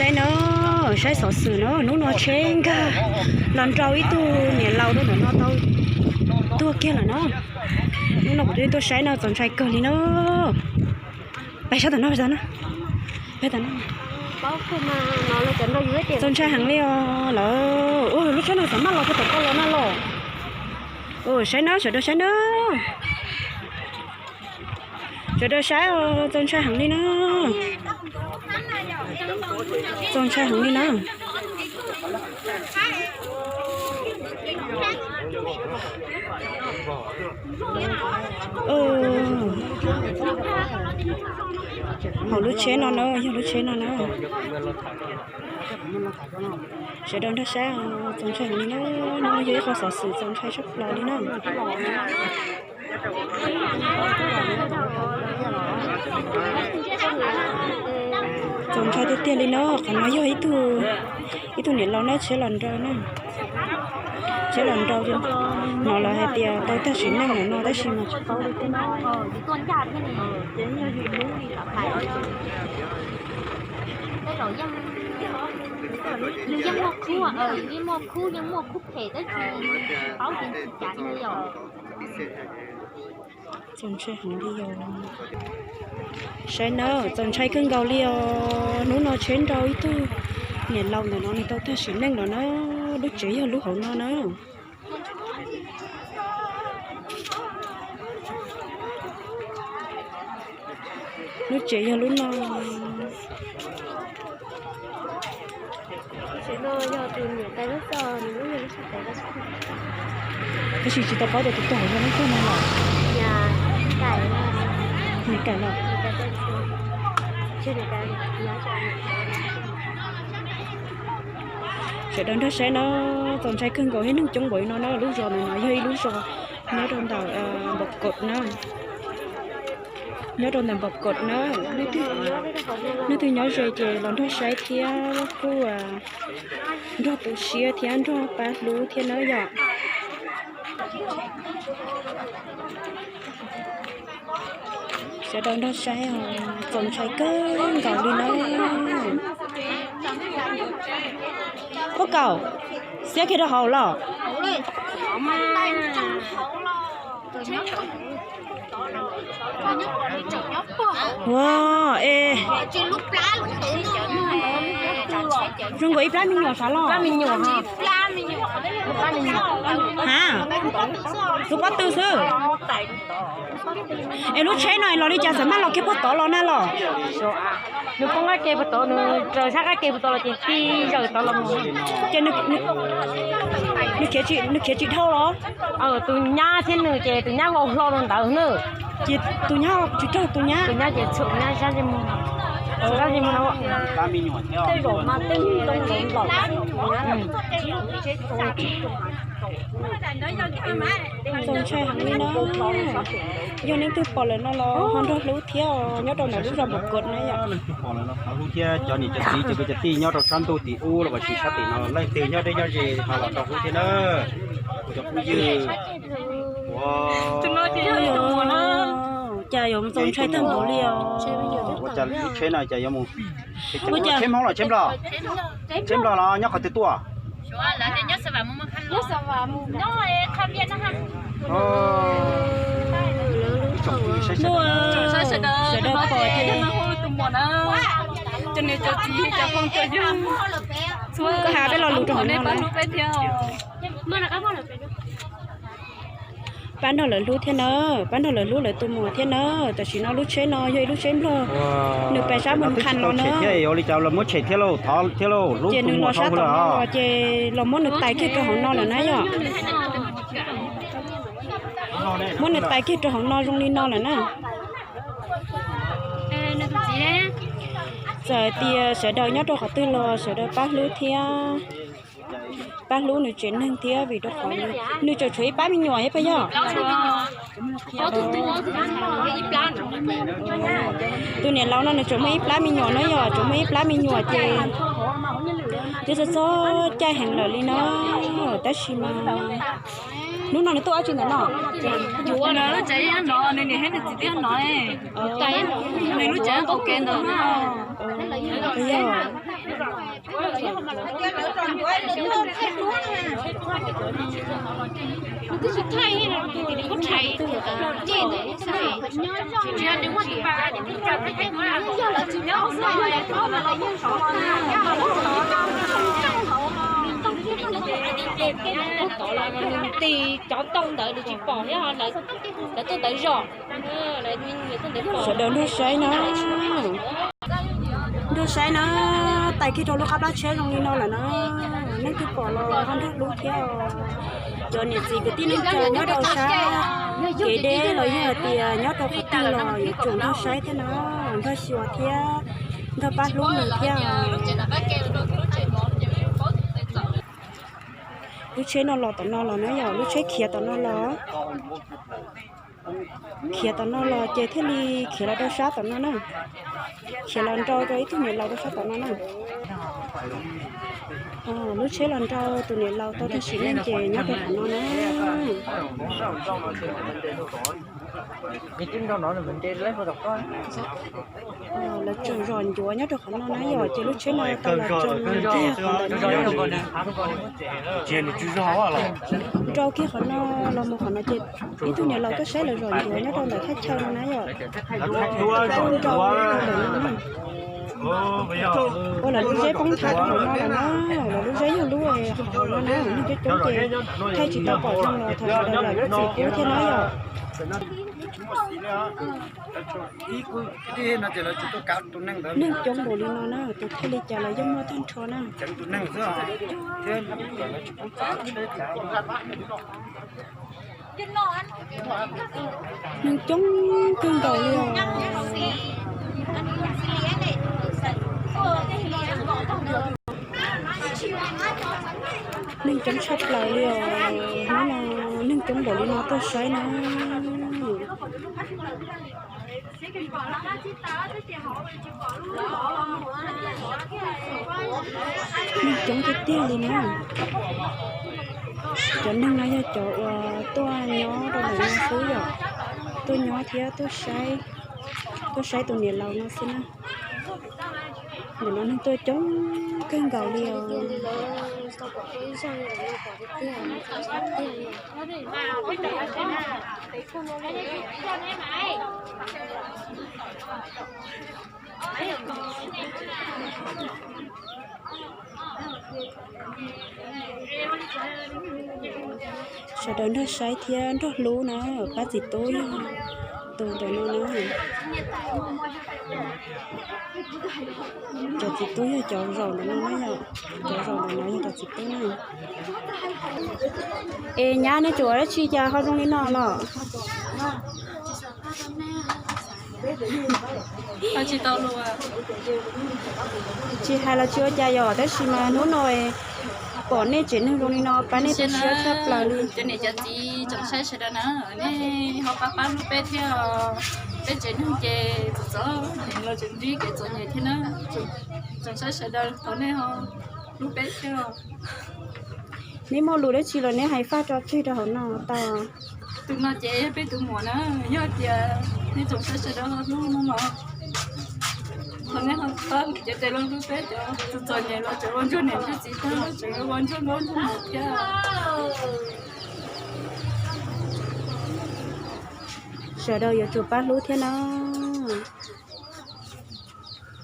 Saib no, saib xov xwm no, hnub no tsheb nkag los nrau ib tug niam laus rau ntawm no tau tuag kiag lawm no. Hnub no kuv tuaj saib no txaus ntshai kawg li no. Pais sab tom no, pais tom no, pais tom no. Txaus ntshai heev li os lawm. Ua lub tsheb no xav maj los puag tom ko los na los. Saib na, sawv daws saib na. Sawv daws saib os, txaus ntshai heev li na. Txaus ntshai heev li na. Hauv lub tsheb no na, yog lub tsheb no na. Sawv daws nrog saib, txaus ntshai heev li na. No yog ib qho xov xwm txaus ntshai tshaj plaws li na. Txaus ntshai tiag tiag li na. Qhov no yog ib tug, ib tug niam laus na, tsheb los nrau na. Tsheb los nrau, hnov lawv hais tias tau tag sim neej lawm no tab sis mas tsis paub li thiab na. Nws yeej muaj khub, yeej muaj khub phem tab sis paub tias tsis cas li os. Txaus ntshai heev li os. Saib na, txaus ntshai kawg nkaus li os. Hnub no tsheb nrau ib tug niam laus ntawm no nws tau tag sim neej lawm na. Lub tsev yog lub hauv no na. Lub tsev yog lub no. Tab sis tsis tau paub tias tus tuag yog leej twg no los. Nws kaim los. Sawv daws nrog saib na, txaus ntshai kawg nkaus, ib neeg coob npaum li no na. Lub zos ntawm no yog ib lub zos nyob rau ntawm Npam Kom na. Nyob rau ntawm Npam Kom na. Leej twg nyob ze ces los nrog saib thiab kuj nrog tu siab thiab nrog pab hlub thiab na yom. Sawv daws nrog saib os, txaus ntshai kawg nkaus li na. Puab kaum, xiab kiag rau hauv los. Ua, es zoo nkaus ib plab me nyuam sav los. Ha, tus pob tw xwb. Es lub tsheb no los li cas xav maj los kiag puag tod los na los? Nws poob qab ke puag tod, nws raws sab qab ke puag tod los ces tij zawm tod los mus. Ces nws khiav tsis dhau los? Tus nyab thiab nws ces tus nyab vau hlo rau ntawd na. Ces tus nyab tsis raug tus nyab. Tus nyab ces txhuam nyab sab ze mus, sab ze mus no. Txaus ntshai heev li na. Yog leej twg pom lawm no los ho nrog hlub thiab os, nyob rau ntawm lub zos Npam Kom na yom. Leej twg pom lawm no thov hlub thiab, cov niam cov txiv cov kwv cov tij nyob rau sab ntuj tim ub los sis sab tim no, leej twg nyob deb nyob ze ho los nrog hlub thiab na. Kuv cov phooj ywg, ua, cas yuav txaus ntshai tag npaum li os. Ua cas lub tsheb no cas yuav mus, ua cas tsheb Hmoob los tsheb Nplog? Tsheb Nplog los nyob qhov twg tuaj? Sawv daws pom ces koj has peb lo lus rau hauv no na. Pab nrog lawv hlub thiab na, pab nrog lawv hlub lawv tus muam thiab na. Tam sim no lub tsheb no yog ib lub tsheb Nplog, nws pais sab Moos Khas los na. Thiab yuav li cas los muab tshem thiab lauj, thov thiab lauj, hlub tus muam sab tom no los ces los muab nws tais kiag rau hauv no lawm na yom. Muab nws tais kiag rau hauv no zoo li no lawm na. Txawm tias sawv daws nyob rau qhov twg los sawv daws pab hlub thiab, pab hlub nws tsev neeg thiab vim rau qhov nws tseem tshuav ib plab me nyuam thiab puas yog? Tus niam laus no nws tseem muaj ib plab me nyuam na yom, tseem muaj ib plab me nyuam ces twb txog txog caij heev lawm li na, tab sis mas hnub no nws tuaj dab tsi ntawm no? Nws lub tsev nqaus kev ntawd na. Yog, Tis cov ntoo ntawd nws tsis pom thiab, lawv tuaj ntawd zom. Sawv daws nrog saib na, nrog saib na, tais kiag rau lub qab plab tsheb zoo li no lawm na. Leej twg pom los ho nrog hlub thiab. Cov niam txiv kwv tij neej tsa nyob rau sab kev deb los yog hais tias nyob rau qhov twg los yuav tsum nrog saib thiab na, nrog xyuas thiab, nrog pab hlub nws thiab. Lub tsheb no los tom no los na yom, lub tsheb khiav tom no los. Khiav tom no los ces thiaj li khiav los rau sab tom no na. Khiav los nrau rau ib tug niam laus rau sab tom no na. Lub tsheb los nrau tus niam laus tau tag sim neej ces nyob rau qhov no na. Lawv tseem zom ncuav nyob rau qhov no na yom, ces lub tsheb no tau los tseem nrau kiag qhov ntawm no. Nrau kiag qhov no los mus qhov no ces ib tug niam laus tuaj saib lawv zom ncuav nyob rau ntawm thaj chaw no na yom. Nrau ntawm no na. Ua lawv lub zeb poob nthav rau qhov no lawm na, lawv lub zeb yog lub qhov no na, neeg coob coob ces thaij tsis tau pom zoo los thov sawv daws zam lub txim pub thiab na yom. Neeg coob npaum li no na, tus thiaj li cas los yeej muaj tag nrho na. Neeg coob kawg nkaus li os. Neeg coob tshaj plaws li os. Hnub no neeg coob npaum li no tuaj saib na. Neeg coob tiag tiag li na. Cov neeg no yog cov uas tuaj nyob rau ntawm no xwb yom. Tuaj nyob thiab tuaj saib, tuaj saib tus niam laus no xwb na. Ntawm no neeg tuaj coob kawg nkaus li os. Sawv daws nrog saib thiab nrog hlub na, pab txiv tub yog tus ntawm no na. Cov txiv tub yog cov zaum ntawm no na yom, cov zaum ntawm no yog cov txiv tub na. Es nyab, nej tsuas ua dab tsi cas ho zoo li no los? Tsis hais los tsis ua cas yom, tab sis mas hnub no pom nej tsev neeg zoo li no pab nej tu siab tshaj plaws li. Cov niam cov txiv tsoom saib sawv daws na, nej ho pab pab hlub peb thiab. Peb tsev neeg ces txom txom nyem los tseem ntsib kev txom nyem thiab na. Tsoom saib sawv daws thov nej ho hlub peb thiab. Neb muaj lus dab tsi los neb hais faj tso tseg rau hauv no tau. Tus no ces yog peb tus muam na, yog tias nej tsoom saib sawv daws ho hlub no los, thov nej ho pab cev tes los hlub peb cov txom txom nyem los tseem ua ntsuag niam ntsuag txiv tag los tseem ua ntsuag nkauj ntsuag muam thiab. Sawv daws yuav tsum pab hlub thiab na.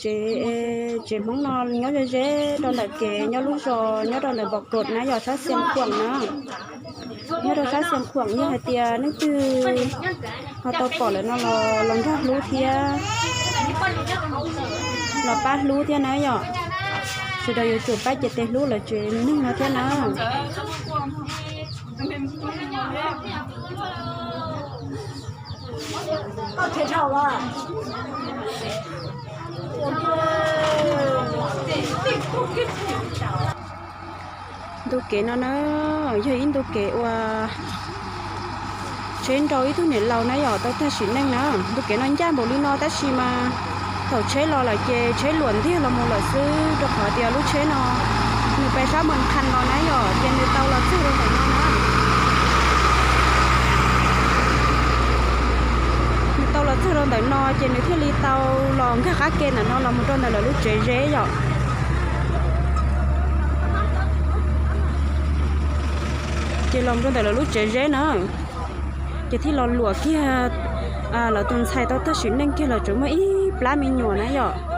Tsev, tsev Hmoob no nyob ze ze rau ntawm kev nyob lub zos nyob rau ntawm Npom Kaum na yom, sab Xeev Khuam na. Nyob rau sab Xeev Khuam, yog hais tias leej twg ho tau pom lawm no los los nrog hlub thiab, los pab hlub thiab na yom. Sawv daws yuav tsum pab cev tes hlub lawv tsev neeg no thiab na. Ntu kev no na, yog ib ntu kev uas tsheb nrau ib tug niam laus na yom, tau tag sim neej na. Ntu kev no ncaj npaum li no tab sis mas thaum tsheb los lawm ces tsheb luam ntiag los mus lawm xwb, rau qhov tias lub tsheb no nws pes sab Moos Khas los na yom, ces nws tau los txog rau ntawm no na. Nws tau los txog rau ntawm no ces nws thiaj li tau los nkag qab ke ntawm no los mus rau ntawm lawv lub tsev zeb yom. Ces los rau ntawm lawv lub tsev zeb na, ces thiaj los luam kiag lawv tus ntxhais tau tag sim neej kiag los tsuas muaj ib plab me nyuam na yom.